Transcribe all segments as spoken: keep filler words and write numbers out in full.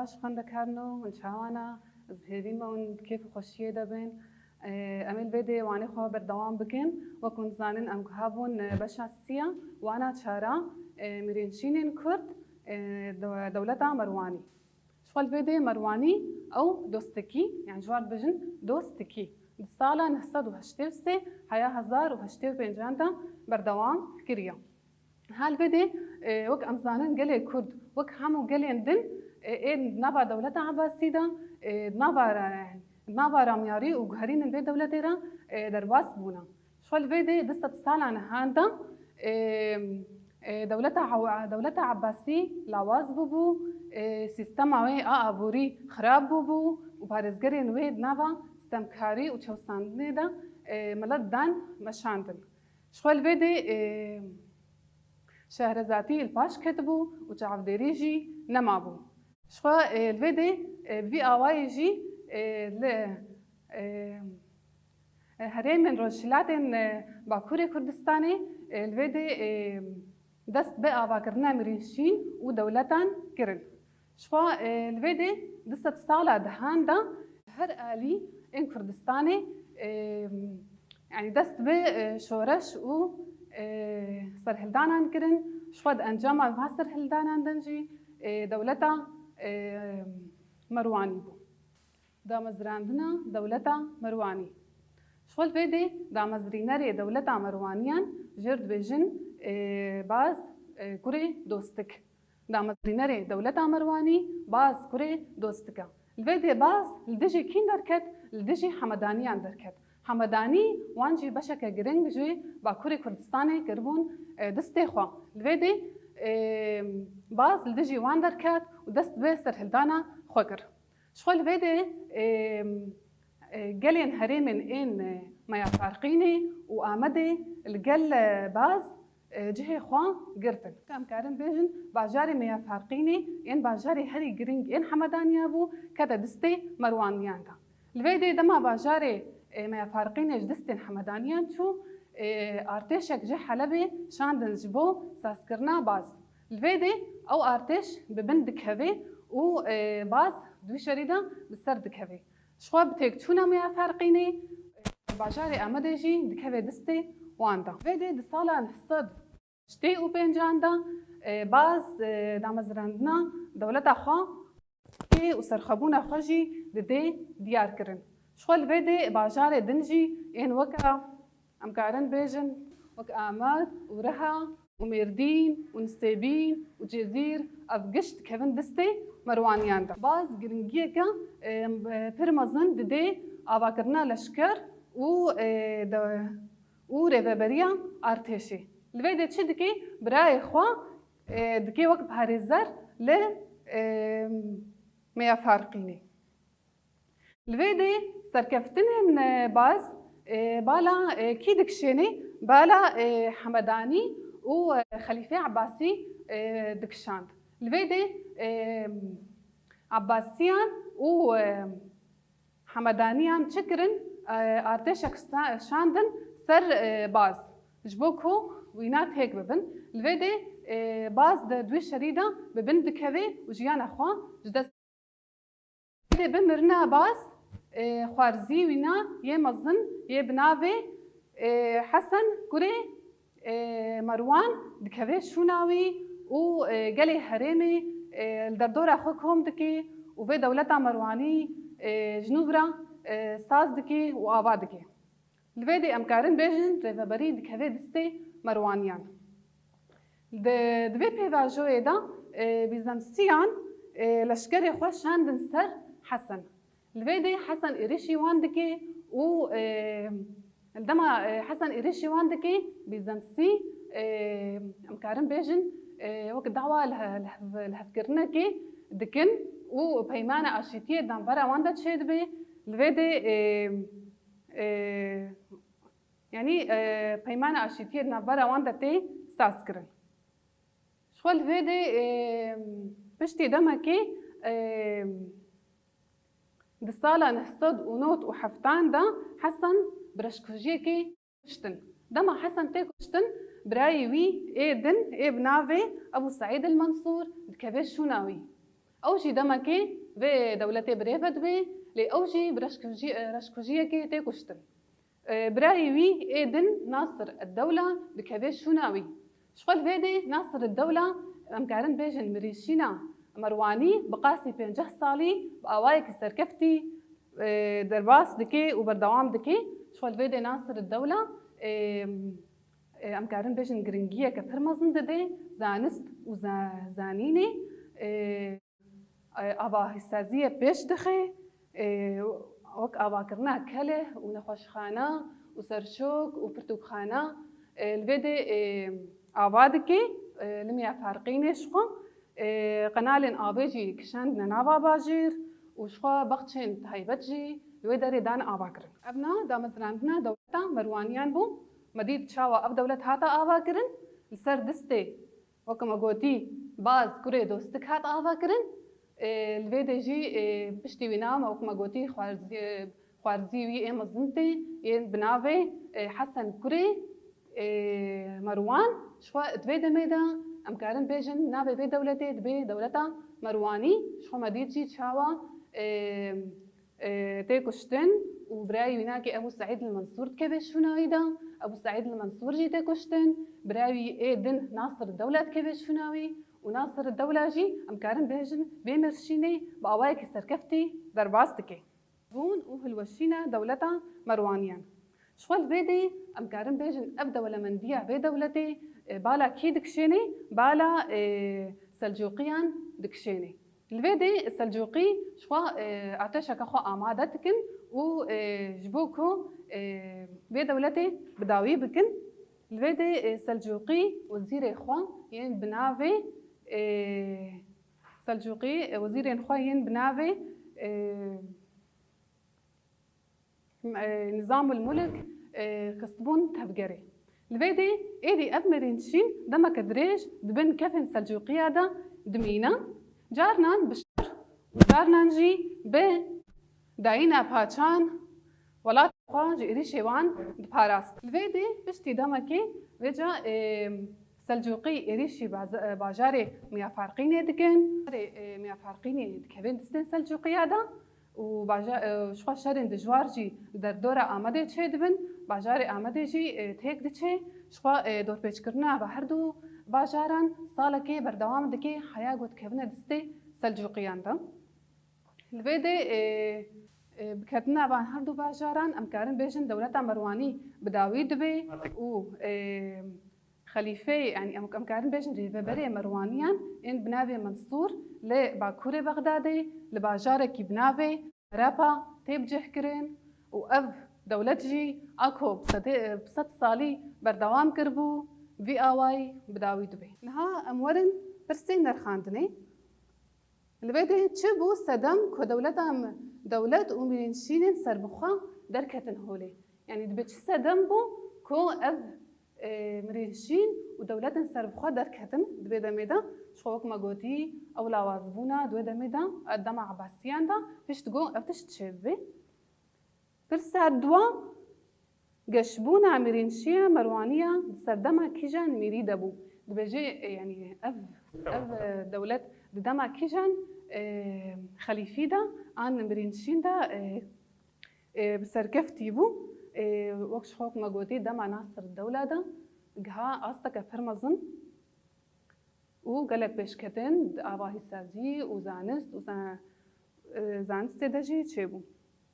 Baş xwendekarno, hûn çawa ne? Ez bi hêvî me hûn bi kêf û xweşiyê de bin. Em ê li vê dê wanê xwe berdewam bikin. Wek hûn dizanin, em guha bûn beşa sî ya wana çara, e, mirînşînên Kurd, e, dew-, dewleta Merwanî. Ji xwe li vê dê Merwanî ew dostikî, yani ji wan dibêjin dostikî. Di sala neh sed û heştê û sê heya hezar û heştê û pêncan de berdewam kiriye. Ha li vê dê, e, wek em zanin gelê Kurd, wek hemû gelên din, e, ê nava dewleta Ebasî de, e, nava ra-, nava ramyarî û guherînên vê dewletê re, e, derbas bûne. Ji xwe li vê dê du sed sala nihan de, e, e, dewleta Ew-, dewleta Ebasî lawaz bûbû, e, sîstema wê a aborî xirab bûbû û parêzgerên wê di nava stemkarî û çewsandinê de, e, milet dan meşandin. Ji xwe li vê dê, e, şehrezatî li paş ketibû û çavdêrî jî nemabû. Ji xwe, e, li vê dê, e, bi vî awayî jî, e, li, e, e, herêmên rojhilatên, e, Bakurê Kurdistanê, e, li vê dê, e, dest bi avakirina mirînşîn û dewletan kirin. Ji xwe, e, li vê dê du sed sala dehan de her alî ên Kurdistanê, e, yani dest bi, e, şoreş û, e, serhildanan kirin. Ji xwe di encama van serhildanan din jî, e, dewleta, e, Merwanî bû. Damezrandina dewleta Merwanî. Ji xwe li vê dê damezrînerê dewleta Merwaniyan jê re dibêjin, e, Baz, e, kurê Dostik. Damezrînerê dewleta Merwanî Baz kurê Dostik e. Li vê dê Baz li dijî kîn derket? Li dijî Hemedaniyan derket. Hemedanî wan jî beşeke giring ji Bakurê Kurdistanê kiribûn, e, destê xwe. Li vê dê, e, Baz li dijî wan derket û dest bi serhildana xwe kir. Ji xwe li vê dê, e, e, gelên herêmên ên, e, Meya Farqînê û Amedê li gel, e, Baz, e, cihê xwe girtin. Em karin bêjin bajarê Meya Farqînê ên bajarê herî giring ên Hemedaniya bû, kete destê Merwaniyan de. Li vê dê dema bajarê, e, Meya Farqînê ji destên Hemedaniyan çû, e, artêşek ji Helebê şandin ji bo sazkirina Baz. Li vê dê ew artêş bi bin dikeve û, e, Baz di wî şerî de bi ser dikeve. Ji xwe bi têkçûna Meya Farqînê, e, bajarê Amedê jî dikeve destê wan de. Vê dê di sala neh sed heştê û pêncan de, e, Baz, e, damezrandina dewleta xwe û serxwebûna xwe jî didê diyar kirin. Ji xwe li vê dê bajarê din jî ên weke, em karin bêjin, wek Amed û Riha û Mêrdîn û Nisêbîn û Cizîr, ev giş dikevin destê Merwaniyan de. Baz giringiyeke, e, pir mezin didê avakirina leşker û, e, de, û rêveberiya artêşê. Li vê de çi dike? Birayê xwe, e, dike wek parêzer li, e, Meya Farqînê. Li vê de serkeftinên, e, Baz, e, bala, e, kî dikişêne? Bala, e, Hemedanî û, e, Xelîfê Ebasî, e, dikişand. Li vê de, e, Ebasiyan û, e, Hemedaniyan çi kirin? E, artêşek sta-, şandin ser, e, Baz. Ji bo ku wîna têk bibin. Li vê de, e, Baz di wî şerî de bi bin dikeve û jiyana xwe ji dest dê. Bi mirina Baz, e, xwarzî wîna yê mezin yê bi navê, e, Hesen kurê, e, Merwan dikeve şûna wî û, e, gelê herêmê, e, li derdora xwe kom dike û vê dewleta Merwanî, e, ji nû re, e, saz dike û ava dike. Li vê dê em karin bêjin rêveberî dikeve destê Merwaniyan. Di, di vê pêvajoyê de, e, Bîzansiyan, e, leşkerê xwe şandin ser Hesen. Li vê dê Hesen êrişî wan dike û, e, li dema, e, Hesen êrişî wan dike, Bîzansî, e, em karin bêjin, e, wek dawa lihe-, lihev-, lihevkirinekê dikin û peymana aşîtiyê di navbera wan de çêdibe. Li vê dê, e, e, yanî, e, peymana aşîtiyê di navbera wan de tê sazkirin. Ji xwe li vê dê, e, piştî demekê, e, di sala neh sed û nod û heftan de Hesen bi reşkujiyekê kuştin. Dema Hesen tê kuştin, birayê wî ê din, ê bi navê Ebû Seîd el Mensûr dikeve şûna wî. Ew jî demekê vê dewletê birêve dibe, lê ew jî bi reşkujî-, reşkujiyekê tê kuştin. E, birayê wî ê din Nasir Eddewla dikeve şûna wî. Ji xwe li vê dê Nasir Eddewla, em karin bêjin, mirîşîna Merwanî bi qasî pênceh salî bi awayekî serkeftî, e, derbas dike û berdewam dike. Ji xwe li vê dê Nasir Eddewla, e, e, em karin bêjin, giringiyeke pir mezin dide zanist û za-, zanînê. E, e, avahîsaziyê pêş dixe, e, wek avakirina keleh û nexweşxana û serşok û pirtûkxana. E, li vê dê, e, ava dike, e, limiya farqînê ji xwe, e, qenalên avê jî kişandine nava bajêr û ji xwe baxçên taybet jî li wê derê dane avakirin. Evna damezrandina dewleta Merwaniyan bû. Me dît çawa ev dewlet hate avakirin. Li ser distê, wek me gotî, baz kurê dostik hat avakirin. E, li vê de jî, e, piştî wî name, wek me gotî, xwarzî-, xwarzî wî ê mezin tê, yên bi navê, e, Hesen Kurê, e, Merwan. Ji xwe di vê demê de em karin bêjin navê vê dewletê dibe dewleta Merwanî. Ji xwe me dît jî çawa, e, e, tê kuştin û birayê wî nakê Ebû Seîd el Mensûr dikeve şûna wî de. Ebû Seîd el Mensûr jî tê kuştin. Birayê wî ê din Nasir Dewla dikeve şûna wî û Nasir Dewla jî, em karin bêjin, vê mirşînê bi awayekî serkeftî derbas dike. Bûn û hilweşîna dewleta Merwaniyan. Ji xwe li vê dê em karin bêjin ev dewlemendiya vê dewletê, e, bala kî dikişênê? Bala, e, Selcûqiyan dikişênê. Li vê dê Selcûqî ji xwe, e, artêşeke xwe amade dikin û, e, ji bo ku, e, vê dewletê bi dawî bikin, li vê dê, e, Selcûqî wezîrê xwe yên bi navê, e, Selcûqî, e, wezîrên xwe yên bi navê, e, e, Nizamul Mulk, e, xistibûn tevgerê. Li vê dê êdî ev mirînşîn demeke dirêj di bin kefên Selcûqiya de dimîne. Carnan bi şer û carnan jî bi dayîna paçan welat xwe ji êrîşê wan diparast. Li vê dê piştî demekê vêca, e, Selcûqî êrîşî baz-, e, bajarê Miyafarqînê dikin. Bajarê, e, Miyafarqînê dikevin distên Selcûqiya de. û baja-, e, ji xwe şerên dijwar jî li derdora Amedê çêdibin. Bajarê Amedê jî, e, têk diçe. Ji xwe, e, dorpêçkirina bi her du bajaran salekê berdewam dike, heya ku dikevine distê Selcûqiyan de. Li vê dê, e, e, biketina van her du bajaran, em karin bêjin dewleta Merwanî bi dawî dibe û, e, Xelîfeyê, yanî em, em karin bêjin rêveberê Merwaniyan ên bi navê Mensûr li bakurê Bexdadê, li bajarekî bi navê Merapa tê bicihkirin û ev dewlet jî a ku bi sedê, bi sed salî berdewam kiribû, vî awayî bi dawî dibe. Niha em werin pirsê nirxandinê. Li vê de çi bû sedem ku dewleta m-, dewlet û mirînşînên serbixwe derketin holê? Yanî dibe çi sedem bû ku ev, e, mirînşîn û dewletên serbixwe derketin di vê demê de? Ji xwe wek me gotî, ew lawazbûna di wê demê de, e, dema Ebasiyan de, pişt ku ev tişt çêbibe. Pirsa dua, geşbûna mirînşiya Merwaniya di serdema kîjan mîrî de bû? Dibêje, e, yanî ev, ev, e, dewlet di dema kîjan, e, xelîfî de an mirînşîn de, e, e, bi serkeftî bû? E, wek ji xwe me gotî, dema Nasir Dewla de giha asteke pir mezin û gelek pêşketin di avahîsazî û zanist û za-, e, zanistê de jî çêbû.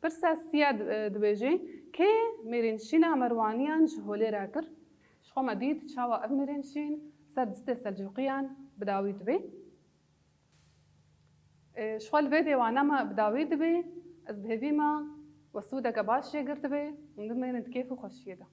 Pirsa siya di-, e, dibêje, kê mêrênşîna Merwaniyan ji holê re kir? Ji xwe me dît çawa ev mêrênşîn ser distê Selcûqiyan bi dawî dibe. E, ji xwe li vê dêwana me bi dawî dibe, ez bi hêvî me we sûdeke baş jê girtibe û bimênin di kêf û xweşiyê de.